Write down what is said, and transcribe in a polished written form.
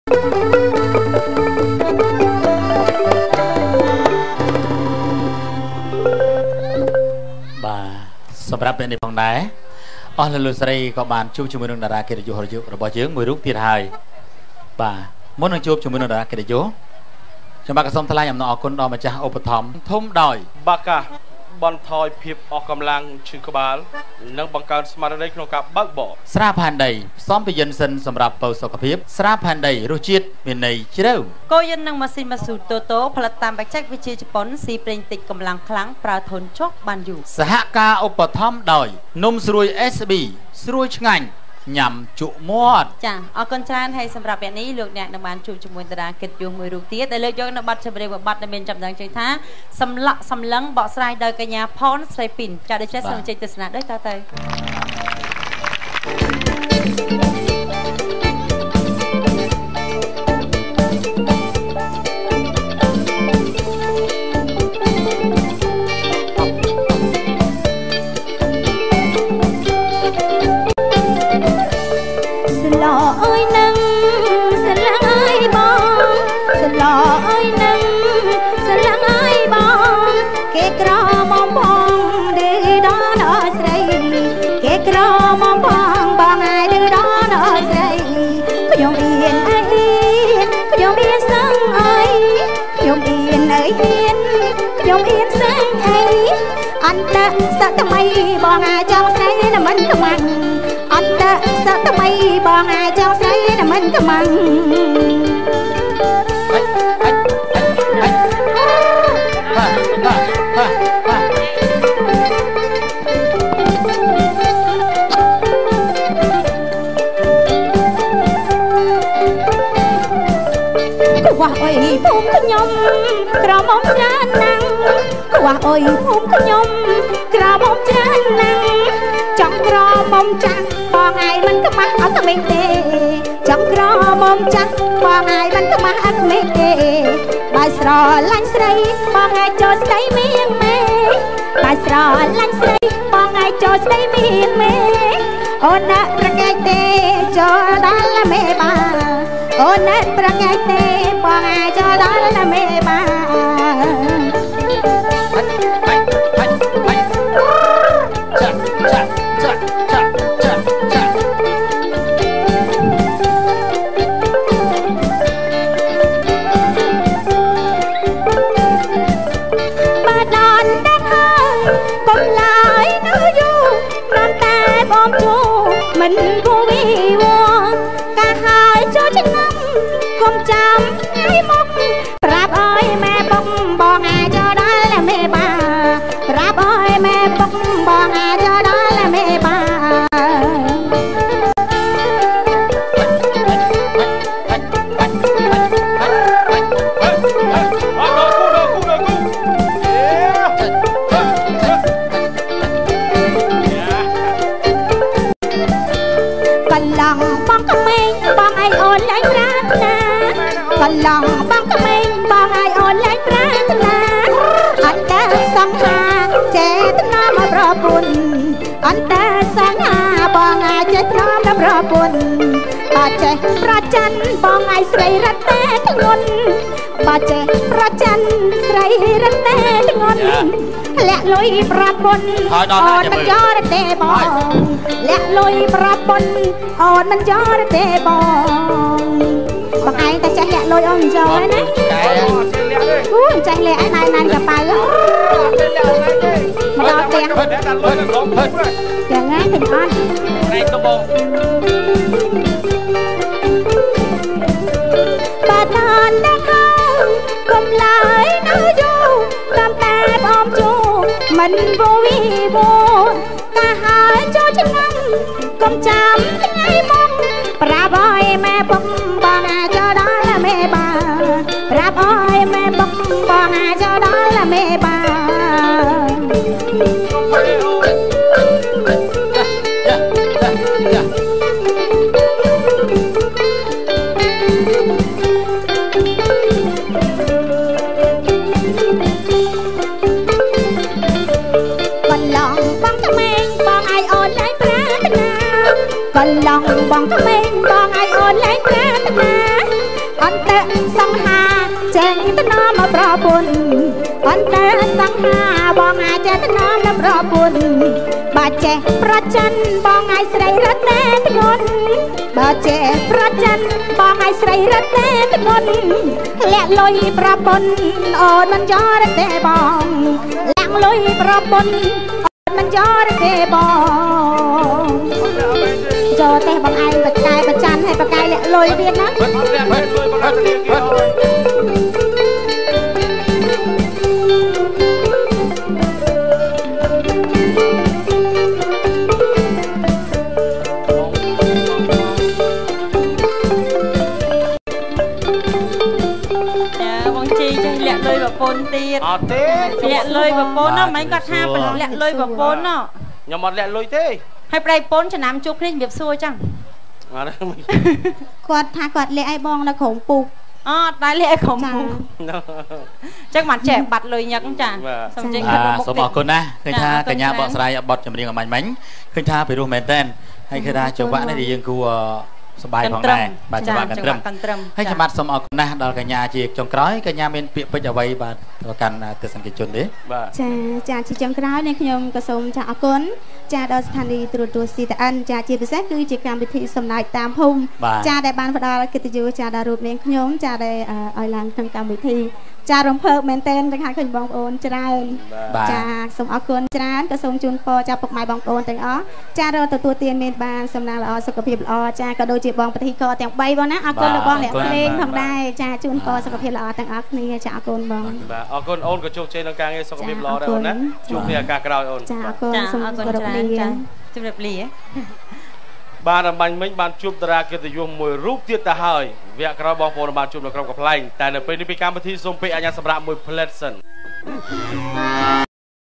បាទ សម្រាប់ពេលនេះផងដែរ អស់លោកស្រីក៏បានជួបជាមួយនឹងតារាកិត្តិយសរបស់យើងមួយរូបទៀតហើយ។ បាទ មុននឹងជួបជាមួយនឹងតារាកិត្តិយស ខ្ញុំបាទក៏សូមថ្លែងអំណរអគុណដល់ម្ចាស់ឧបត្ថម្ភធំដោយ បាកា បន្ថយភាពអស់កម្លាំងឈឺក្បាល និងបង្កើនស្មារតីក្នុងការបើកបរ ស្រាផែនដីផ្សំពីយិនសិនសម្រាប់បើសុខភាព ស្រាផែនដីរសជាតិមានន័យជ្រៅ គោយន្តនិងម៉ាស៊ីនម៉ាស៊ូតូតូ ផលិតតាមបច្ចេកវិទ្យាជប៉ុន ស៊ីប្រេងតិច កម្លាំងខ្លាំង ប្រើធន់ជាប់បានយូរ សហការឧបត្ថម្ភដោយនំស្រួយ SB ស្រួយឆ្ងាញ់ ញ៉ាំជក់មាត់។ ចា អរគុណច្រើន។ ហើយសម្រាប់អ្នកនេះ លោកអ្នកនឹងបានជួបជាមួយតារាកិត្តិយសមួយរូបទៀត ដែលលើកយកនៅបទចម្រៀងមួយបទដែលមានចំណងជើងថា សម្លក់សម្លឹង បកស្រាយដោយកញ្ញាផនស្រីពីន។ ចា ដូច្នេះសូមអញ្ជើញទស្សនាដូចតទៅ។ អើយនឹងស្រឡាំងអើយបង ស្រឡអើយនឹងស្រឡាំងអើយបង គេក្រមុំបងឌឺដល់ដល់ស្រី គេក្រមុំបងបងអាយឌឺដល់ដល់ស្រី ខ្ញុំអៀនអើយ ខ្ញុំអៀនសឹងអើយ ខ្ញុំអៀនអើយអៀន ខ្ញុំអៀនសឹងអី អន្តសថ្មីបងអាចង់ស្រីណាមិនខ្មាំង អន្តសថ្មីបងអាចង់ស្រីណាមិនខ្មាំង ខ្វះអុយភូមិខ្ញុំក្រមុំច្រើនណាស់ ខ្វះអុយភូមិខ្ញុំក្រមុំច្រើនណាស់ ចង់ក្រមុំចាស់បងឯងមិនខ្មាស់អត់ក្មេងទេ ចង់ក្រមុំចាស់បងឯងមិនខ្មាស់អត់ក្មេងទេ បើស្រឡាញ់ស្រីបងឯងចូលស្ដីមៀងមេ បើស្រឡាញ់ស្រីបងឯងចូលស្ដីមៀងមេ អូនណាប្រកែកទេចូលដល់មេបា អូនណាប្រកែកទេបងឯងចូលដល់មេបា ចាចាចាចាចាចា បើដល់ដឹងហើយកុំឡើយនៅយូរ នាំតែបងជួមិនគូវីវកាហើយចូលឆ្នាំ កុំចាំថ្ងៃមុខ ប្រាប់ឲ្យម៉ែពុកបងអាចចូលដល់មេបា ប្រាប់ឲ្យម៉ែពុកបងអាចចូលដល់មេបា កន្លងបងក្មេងបងឯងអូនលែងប្រាថ្នា កន្លងបងក្មេងបងឯងអូនលែងប្រាថ្នា អន្តើសង្ហាចេតនាមកប្រពន្ធ អន្តើសង្ហាបងអាចចេះទ្រាំដល់ប្រពន្ធ បើចេះប្រច័នបងឯងស្រីរត់តែធ្ងន់ បើចេះប្រច័នស្រីរត់តែធ្ងន់ លាក់លុយប្រពន្ធអូនមិនយកទេបង លាក់លុយប្រពន្ធអូនមិនយកទេបង បងឯងតែចេះលាក់លុយអូនមិនយកទេណា អូចេះលាក់ឯណែណែកប៉ៅមកដល់ផ្ទះយ៉ាងណាឃើញអត់ ឯងទៅបង បើតានដល់ហើយកុំឡើយនៅយូរ តាមតែបងជួមិនវវីវកាហើយចូលឆ្នាំ កុំចាំថ្ងៃមុខ ប្រាប់ឲ្យម៉ែពុកបងអាចចូលដល់មេបា ប្រាប់ឲ្យម៉ែពុកបងអាចចូលដល់មេបា កន្លងបងក្មេងបងឯងអូនលែងប្រាថ្នា កន្លងបងក្មេងបងឯងអូនលែងប្រាថ្នា អន្តសង្ហាចេញទៅនាំប្រពន្ធអន្តសង្ហាបងអាចចេះទៅនាំប្រពន្ធបើចេះប្រច័នបងឲ្យស្រីរត់តែធ្ងន់បើចេះប្រច័នបងឲ្យស្រីរត់តែធ្ងន់លាក់លុយប្រពន្ធអូនមិនយករទេបងលាក់លុយប្រពន្ធអូនមិនយករទេបងចូលទេបងឯងបកែប្រច័នឲ្យបកែលាក់លុយទៀតណា លាក់លុយបងធនាគារអើយ ទៀត អត់ទេ លាក់លុយប្រពន្ធណាមិនគាត់ថាលាក់លុយប្រពន្ធណា ខ្ញុំអត់លាក់លុយទេ ហើយប្តីប្រពន្ធចំណាំជួបគ្នាជំរាបសួរចឹង គាត់ថាគាត់លាក់ឲ្យបងនៅក្រុមពូក អត់តែលាក់ឲ្យក្រុមពូកចឹងបានចេះបាត់លុយញឹកចា សូមចេញខិតមុខ សូមអរគុណណា ឃើញថាកញ្ញាបកស្រាយបទចម្រៀងអមាញ់មិញ ឃើញថាពីរោះមែនតើ ហើយឃើញថាចង្វាក់នេះដែលយើងគួរសប្បាយផងដែរ បាទ ចង្វាក់កន្ត្រឹម ហើយខ្ញុំបាទសូមអរគុណណាស់ដល់កញ្ញាជាចុងក្រោយ កញ្ញាមានពាក្យពេចន៍អ្វីបាទទៅកាន់ទស្សនិកជនទេ? បាទ ចាចា ជាចុងក្រោយនេះខ្ញុំក៏សូមចាអរគុណចាដល់ស្ថានីយ៍ទូរទស្សន៍ CTN ចា ជាពិសេសគឺជាកម្មវិធីសំណើចតាមភូមិចា ដែលបានផ្ដល់កិត្តិយសចាដល់រូបនាងខ្ញុំចា ដែលឲ្យឡើងក្នុងកម្មវិធីចា រំភើបមែនទែនទាំងខាងឃើញបងប្អូនច្រើនចា សូមអរគុណច្រើន ក៏សូមជូនពរចាពុកម៉ែបងប្អូនទាំងអស់ចា រកទទួលទានមានបានសំណាងល្អ សុខភាពល្អចា ក៏ដូចជាបងពិធីករទាំង3បងណា អរគុណដល់បងអ្នកភ្លេងផងដែរចា ជូនពរសុខភាពល្អទាំងអស់គ្នាចា អរគុណបង បាទ អរគុណអូន ក៏ជោគជ័យក្នុងការងារ សុខភាពល្អដែរអូនណា ជួបគ្នាឱកាសក្រោយអូន ចា អរគុណ សូមគោរពលា ចា ជម្រាបលា បានអំបញ្ញមិញបានជួបតារាកិត្តិយសមួយរូបទៀតទៅហើយ វគ្គក្រោយបងប្អូនបានជួបនៅក្រុមកំ pl ែង តែនៅពេលនេះពីកម្មវិធីសូមពេកអញ្ញាសម្រាប់មួយផ្លែតសិន។